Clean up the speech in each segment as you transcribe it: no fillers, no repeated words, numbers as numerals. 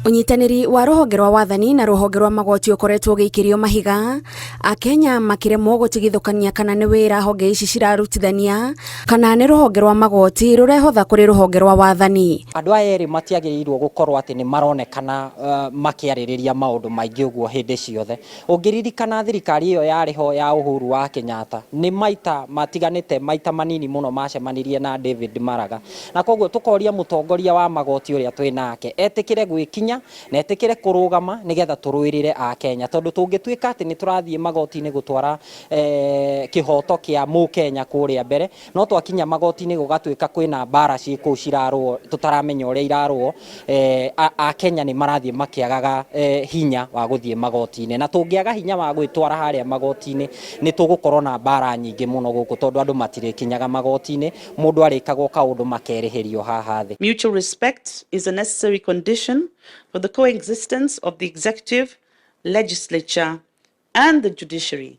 Ũnyitanĩri wa rũhonge rwa wathani na rũhonge rwa magoti ũkoretwo ũgĩikĩrio mahiga, Akenya makĩremwo gũtigithũkania kana nĩ wĩra honge ici cirarutithania kana nĩ rũhonge rwa magoti rũrehotha kũrĩ rũhonge rwa wathani. Andũ aya erĩ matiagĩrĩirwo gũkorwo atĩ nĩ maronekana makĩarĩrĩria maũndũ maingĩ ũguo hĩndĩ ciothe. Ũngĩririkana thirikari ĩyo yarĩ ho ya Uhuru wa Kenyatta, nĩ maita matiganĩte, maita manini mũno macemanirie na David Maraga. Na koguo tũkoria mũtongoria wa magoti ũrĩa twĩ nake etĩkĩre gwĩkinya na etĩkĩre kũrũgama nĩgetha tũrũĩrĩre Akenya. Tondũ tũngĩtuĩka atĩ nĩ tũrathiĩ magoti-inĩ gũtwara kĩhoto kĩa mũkenya kũrĩa mbere, no twakinya magoti-inĩ gũgatuĩka kwĩna mbara ciĩ kũu cirarũo tũtaramenya ũrĩa irarũo, Akenya nĩ marathiĩ makĩagaga hinya wa gũthiĩ magoti-inĩ. Na tũngĩaga hinya wa gwĩtwara harĩa magoti-inĩ nĩ tũgũkorwo na mbara nyingĩ mũno gũkũ tondũ andũ matirĩkinyaga magoti-inĩ, mũndũ arĩkagwo kaũndũ makerĩhĩrio haha thĩ. Mutual respect is a necessary condition for the coexistence of the executive, legislature, and the judiciary,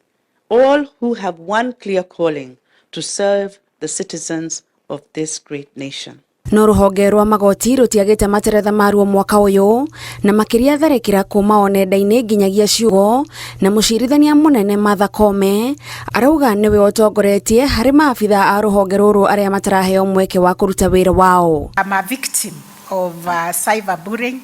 all who have one clear calling: to serve the citizens of this great nation. No rũhonge rwa magoti rũtiagĩte materetha maruo mwaka ũyũ, na makĩria tharĩkĩra kuma o nenda-inĩ nginyagia ciugo, na mũcirithania mũnene Martha Koome arauga nĩwe ũtongoretie harĩ maabitha a rũhonge rũrũ arĩa mataraheo mweke wa kũruta wĩra wao. I'm a victim of cyberbullying,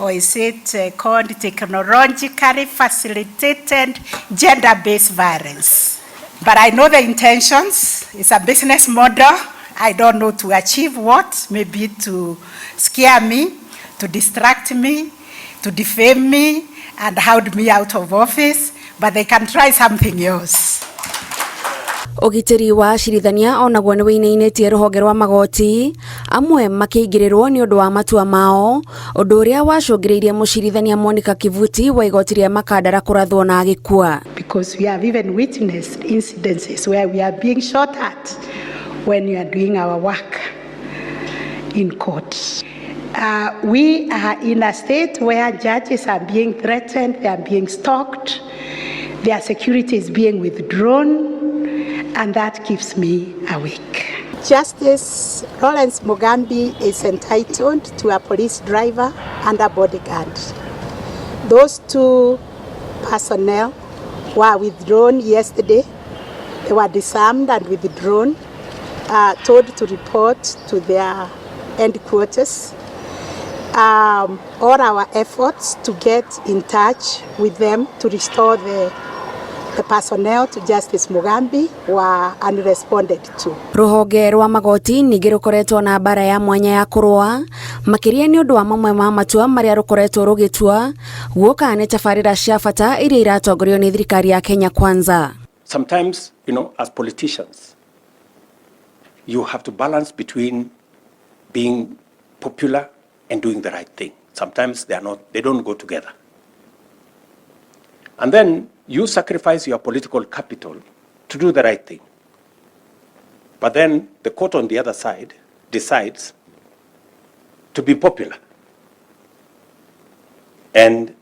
or is it called technologically facilitated gender-based violence? But I know the intentions. It's a business model. I don't know to achieve what, maybe to scare me, to distract me, to defame me, and hound me out of office, but they can try something else. Ũgitĩri wa acirithania onaguo nĩ wĩinainĩtie rũhonge rwa magoti, amwe makĩingĩrĩrwo nĩ ũndũ wa matua mao, ũndũ ũrĩa wacũngĩrĩirie mũcirithania Monica Kivuti wa igoti rĩa Makandara kũrathwo na agĩkua. Because we have even witnessed incidences where we are being shot at when we are doing our work in court. We are in a state where judges are being threatened, they are being stalked, their security is being withdrawn, and that keeps me awake. Justice Lawrence Mugambi is entitled to a police driver and a bodyguard. Those two personnel were withdrawn yesterday. They were disarmed and withdrawn, told to report to their headquarters. All our efforts to get in touch with them to restore the personnel to Justice Mugambi were unresponded to. Rũhonge rwa magoti ningĩ rũkoretwo na mbara ya mwanya ya kũrũa, makĩria nĩ ũndũ wa mamwe ma matua marĩa rũkoretwo rũgĩtua guoka nĩ tabarĩra cia bata iria iratongorio nĩ thirikari ya Kenya Kwanza. Sometimes, as politicians, you have to balance between being popular and doing the right thing. Sometimes they are not, they don't go together. And then you sacrifice your political capital to do the right thing. But then the court on the other side decides to be popular and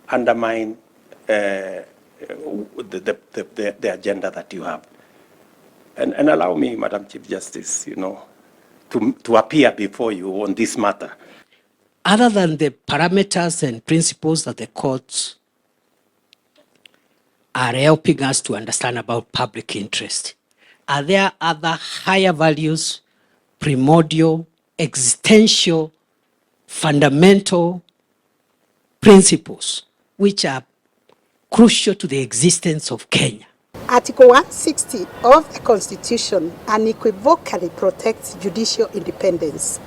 undermine the agenda that you have. And allow me, Madam Chief Justice, to appear before you on this matter. Other than the parameters and principles that the courts are helping us to understand about public interest, are there other higher values, primordial, existential, fundamental principles which are crucial to the existence of Kenya? Article 160 of the Constitution unequivocally protects judicial independence,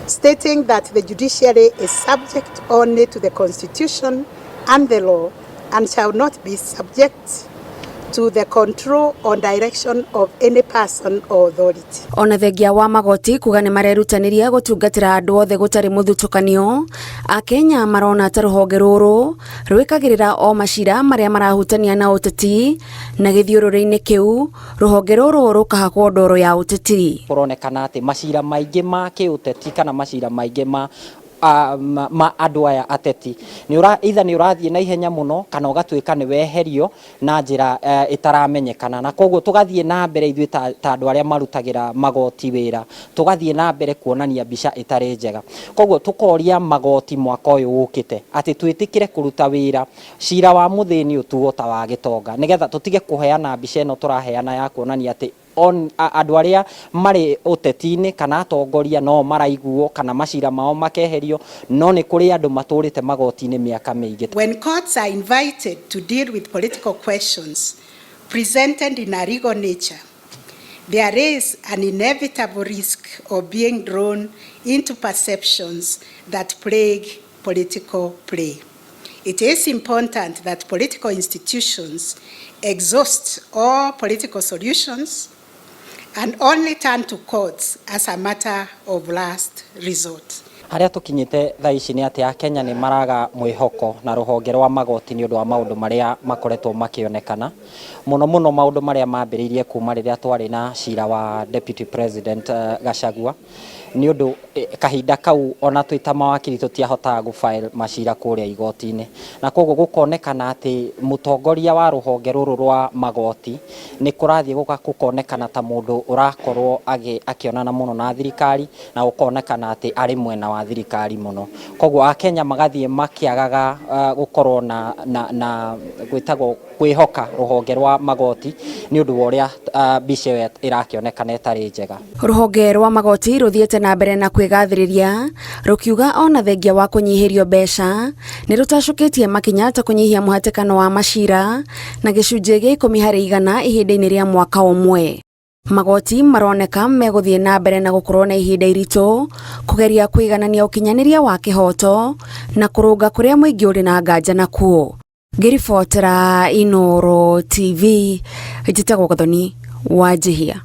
stating that the judiciary is subject only to the Constitution and the law and shall not be subject to the control or direction of any person or authority. Ona thengia wa magoti kuga nĩ marerutanĩria gũtungatĩra andũ othe gũtarĩ mũthutũkanio, Akenya marona ta rũhonge rũrũ rwĩkagĩrĩra o macira marĩa marahutania na ũteti, na gĩthiũrũrĩ-inĩ kĩu rũhonge rũrũ rũkahakwo ndoro ya ũteti. Kũronekana atĩ macira maingĩ ma kĩũteti kana macira maingĩ ma andũ aya ateti Nĩ ũra either nĩ ũrathiĩ na ihenya mũno kana ũgatuĩka nĩ weherio na njĩra ĩtaramenyekana. Na koguo tũgathiĩ na mbere ithuĩ ta andũ arĩa marutagĩra magoti wĩra, tũgathiĩ na mbere kuonania mbica ĩtarĩ njega. Koguo tũkoria magoti mwaka ũyũ ũkĩte atĩ twĩtĩkĩre kũruta wĩra, cira wa mũthĩni ũtuo ta wa gĩtonga, nĩgetha tũtige kũheana mbica ĩno tũraheana ya kuonania atĩ andũ arĩa marĩ ũteti-inĩ kana atongoria no maraiguo kana macira mao makeherio, no nĩ kũrĩ andũ matũrĩte magoti-inĩ mĩaka mĩingĩ. When courts are invited to deal with political questions presented in a legal nature, there is an inevitable risk of being drawn into perceptions that plague political play. It is important that political institutions exhaust all political solutions and only turn to courts as a matter of last resort. Harĩa tũkinyĩte thaa ici nĩ atĩ Akenya nĩ maraga mwĩhoko na rũhonge rwa magoti nĩ ũndũ wa maũndũ marĩa makoretwo makĩonekana, mũno mũno maũndũ marĩa mambĩrĩirie kuma rĩrĩa twarĩ na cira wa Deputy President Gachagua, nĩ ũndũ kahinda kau ona twĩ ta mawakiri tũtiahotaga gũ file macira kũrĩa igoti-inĩ. Na koguo gũkonekana atĩ mũtongoria wa rũhonge rũrũ rwa magoti nĩ kũrathiĩ gũkonekana ta mũndũ ũrakorwo akĩonana mũno na thirikari, na gũkonekana atĩ arĩ mwena wa thirikari mũno. Koguo Akenya magathiĩ makĩagaga gũkorwo na gwĩtagwo kwĩhoka rũhonge rwa magoti nĩ ũndũ wa ũrĩa mbica ĩyo ĩrakĩonekana ĩtarĩ njega. Rũhonge rwa magoti rũthiĩte na mbere na kwĩgathĩrĩria rũkiuga ona thengia wa kũnyihĩrio mbeca nĩ rũtacũkĩtie makinya ta kũnyihia mũhatĩkano wa macira na gĩcunjĩ gĩa 10% ihinda-inĩ rĩa mwaka ũmwe. Magoti maroneka megũthiĩ na mbere na gũkorwo na ihinda iritũ kũgeria kũiganania ũkinyanĩria wa kĩhoto na kũrũnga kũrĩa mũingĩ ũrĩ na nganja nakuo. Ngĩribotera Inooro TV, njĩtagwo Gathoni Wanjihia.